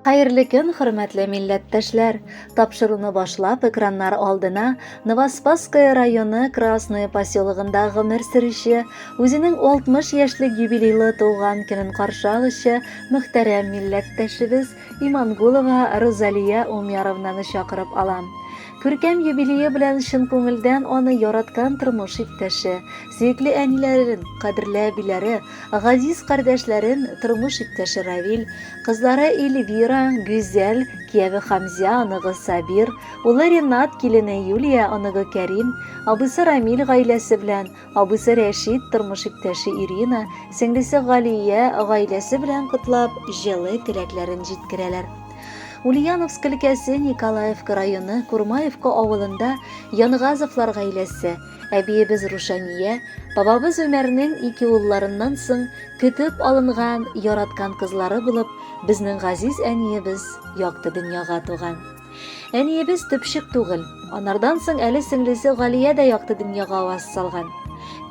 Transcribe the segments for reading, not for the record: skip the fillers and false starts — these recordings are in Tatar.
Хәерле көн, хөрмәтле милләттәшләр! Тапшыруны башлап, экраннар алдына Новоспасское районы Красное поселогында гомер сөрүче, үзенең 60 яшьлек юбилейлы туган көнен каршы алучы мөхтәрәм милләттәшебез Имангулова Рузалия Умяровнаны чакырып алам. Күркәм юбилее белән чын күңелдән аны яраткан тормыш иптәше, сөекле әниләрен, кадерле әбиләре, газиз кардәшләрен, тормыш иптәше Равил, кызлары Эльвира, Гүзәл, кияве Хамзя, оныгы Сабир, улы Ренат, килене Юлия, оныгы Кәрим, абыйсы Рамил гаиләсе белән, абыйсы Рәшит, тормыш иптәше Ирина, сеңлесе Галия гаиләсе белән котлап, җылы теләкләрен җиткерәләр. Ульяновск өлкәсе Николаевка районы Курмаевка авылында Янгазовлар гаиләсе, әбиебез Рушания, бабабыз Өмәрнең ике улларыннан соң көтеп алынган, яраткан кызлары булып, безнең газиз әниебез якты дөньяга туган. Әниебез төпчек түгел. Анардан соң әле сеңлесе Галия дә якты дөньяга аваз салган.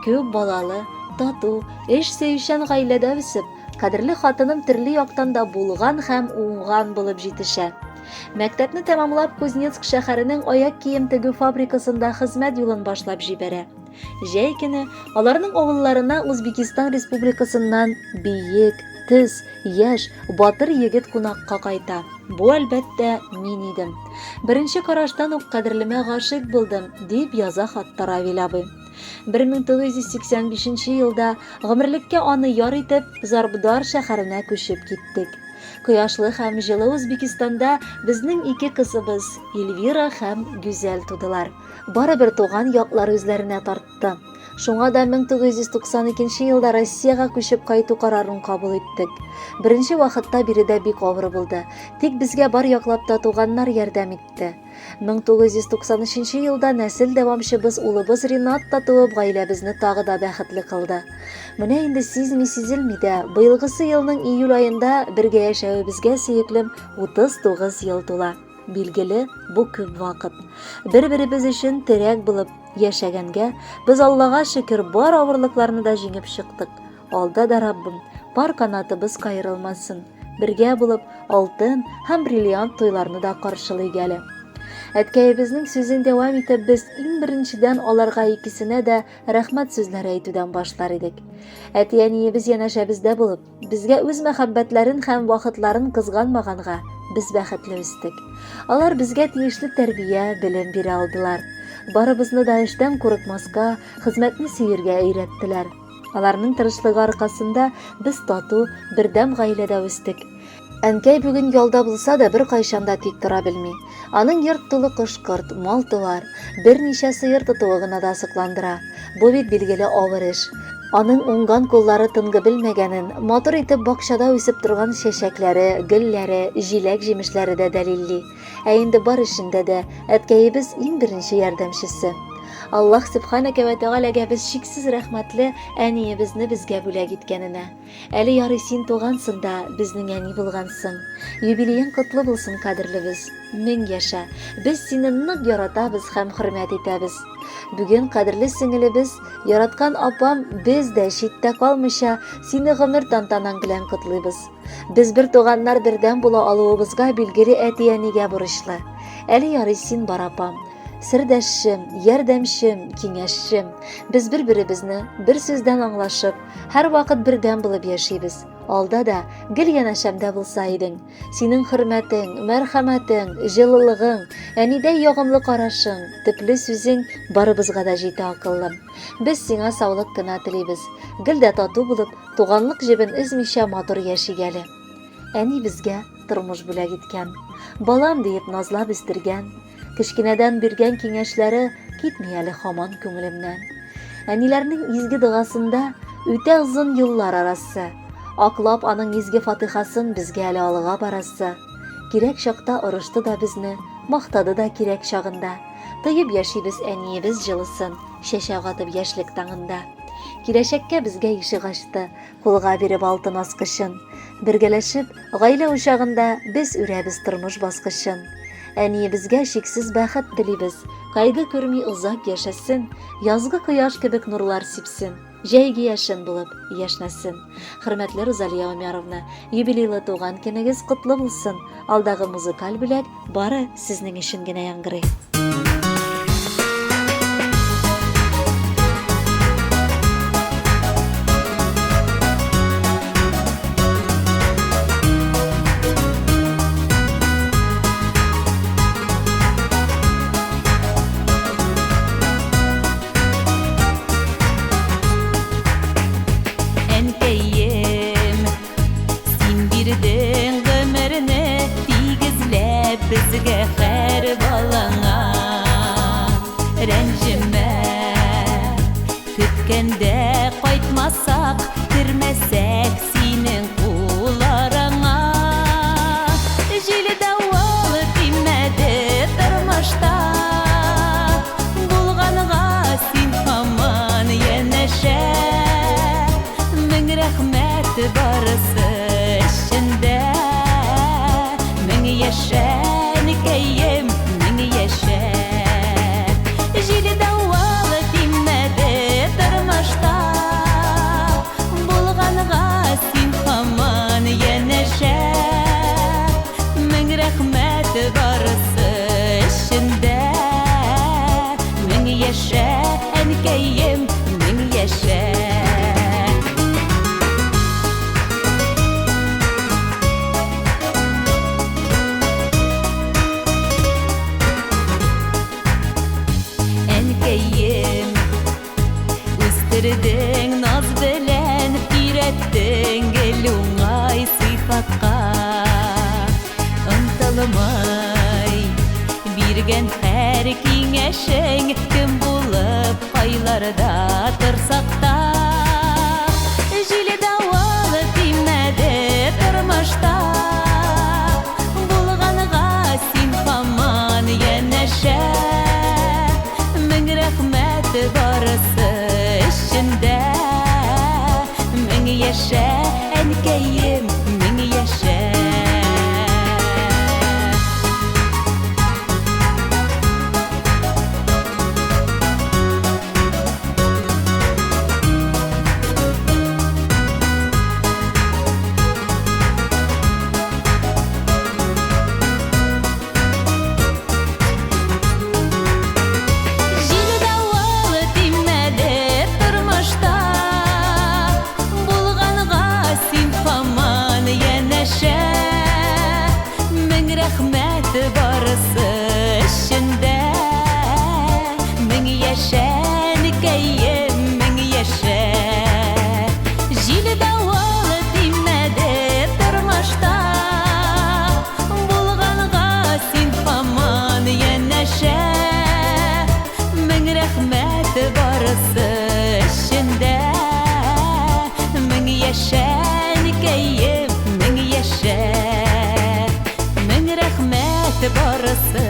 Күп балалы, тату, эш сөючән гаиләдә үсеп, кадерле хатыным төрле яктан да булган һәм уңган булып җитешә. Мәктәпне тәмамлап, Кузнецк шәһәренең аяк кием тегү фабрикасында хезмәт юлын башлап җибәрә. Җәй көне аларның авылларына Узбекистан Республикасыннан биек, төз, яшь, батыр егет кунакка кайта. Бу, әлбәттә, мин идем. Беренче караштан ук кадерлемә гашыйк булдым, дип яза хатта Равил абый. 1985 елда гомерлеккә аны яр итеп, Зарбдар шәһәренә күчеп киттек. Кояшлы һәм җылы Узбекистанда безнең ике кызыбыз, Эльвира һәм Гүзәл тудылар. Барыбер туган яклар үзләренә тартты. Шуңа да 1992 елда Россиягә күчеп кайту карарын кабул иттек. Беренче вакытта биредә бик авыр булды. Тик безгә бар яклап та туганнар ярдәм итте. 1993 елда нәсел дәвамчыбыз улыбыз Ринат та туып, гаиләбезне тагы да бәхетле кылды. Менә инде сизми-сизелми дә, быелгысы елның июль аенда бергә яшәвебезгә сөеклем 39 ел тула. Билгеле, бу күп вакыт. Бер-беребез өчен терәк булып яшәгәнгә, без Аллага шөкер, бар авырлыкларны да җиңеп чыктык. Алда да Раббым, пар канатыбыз каерылмасын. Бергә булып, алтын һәм бриллиант туйларны да каршылыйк әле. Әткәебезнең сүзен дәвам итеп, без иң беренчедән аларга икесенә дә рәхмәт сүзләре әйтүдән башлар идек. Әти-әниебез янәшәбездә булып, Безгә үз мәхәббәтләрен һәм вакытларын кызганмаганга, без бәхетле үстек. Алар безгә тиешле тәрбия, белем бирә алдылар. Барыбызны да эштән курыкмаска, хезмәтне сөергә өйрәттеләр. Аларның тырышлыгы аркасында без тату, бердәм гаиләдә үстек. Әнкәй бүген ялда булса да, беркайчан да тик тора белми. Аның йорт тулы кош-корт, мал-туар, берничә сыер тотуы гына да сокландыра. Бу бит, билгеле, авыр эш. Аның уңган куллары тынгы белмәгәнен, матур итеп бакчада үсеп торган чәчәкләре, гөлләре, җиләк-җимешләре дә дәлилли. Ә инде бар эшендә дә әткәебез иң беренче ярдәмчесе. Аллаһ Сөбханәкә вә Тәгаләгә без чиксез рәхмәтле әниебезне безгә бүләк иткәненә. Әле ярый син тугансың да, безнең әни булгансың. Юбилеең котлы булсын, кадерлебез. Мең яшә. Без сине нык яратабыз һәм хөрмәт итәбез. Бүген кадерле сеңелебез, яраткан апам, без дә читтә калмыйча, сине гомер тантанаң белән котлыйбыз. Без бер туганнар бердәм була алуыбызга билгеле әти-әнигә бурычлы. Әле ярый син бар, апам. Сердәшчем, ярдәмчем, киңәшчем. Без бер-беребезне бер сүздән аңлашып, Һәрвакыт бердәм булып яшибез. Алда да гел янәшәмдә булса идең. Синең хөрмәтең, мәрхәмәтең, җылылыгың, әнидәй ягымлы карашың, төпле сүзең барыбызга да җитә, акыллым. Без сиңа саулык кына телибез. Гел дә тату булып, туганлык җебен өзмичә матур яшик әле. Әни безгә тормыш бүләк иткән. Балам диеп назлап үстергән. Кечкенәдән биргән киңәшләре китми әле һаман күңелемнән. Әниләрнең изге догасында үтә озын юллар арасы. Аклап аның изге фатихасын безгә әле алга барасы. Кирәк чакта орышты да безне, мактады да кирәк чагында. Тоеп яшибез әниебез җылысын, чәчәк атып яшьлек таңында. Киләчәккә безгә ишек ачты, Кулга биреп алтын аскычын. Бергәләшеп, гаилә учагында без үрәбез тормыш баскычын. Әниебезгә чиксез бәхет телибез, кайгы күрми озак яшәсен, язгы кояш кебек нурлар сипсен. җәйге яшен булып яшьнәсен. Хөрмәтле Рузалия Омяровна, юбилейлы туган көнегез котлы булсын! Алдагы музыкаль бүләк бары сезнең өчен генә яңгырый. Әнкәем, син бирдең гомерне тигезләп безгә һәр балаңа. Рәнҗемә, көткәндә кайтмасак, кермәсәк синең кул араңа. Җил давыл тимәде тормышта, Булганга син һаман янәшә. Мең рәхмәт барысы өчен дә. Мең яшә, әнкәем, мең яшә. Җил давыл тимәде тормышта, Булганга син һаман янәшә. Мең рәхмәт барысы өчен дә. Мең яшә, әнкәем, мең яшә. Әнкәем, үстердең наз белән, өйрәттең гел уңай сыйфатка. Онтылмай биргән һәр киңәшең, кем булып кайларда торсак та. Җил давыл тимәде тормышта, булганга син һаман янәшә. Мең рәхмәт барысы өчен дә. Мең яшә, әнкәем, мең яшә. Җил давыл тимәде тормышта, Булганга син һаман янәшә. Мең рәхмәт барысы өчен дә. Мең яшә, әнкәем, мең яшә. Җил давыл тимәде тормышта, Булганга син һаман янәшә. Мең рәхмәт барысы өчен дә. Мең яшә, әнкәем, мең яшә. Мең рәхмәт барысы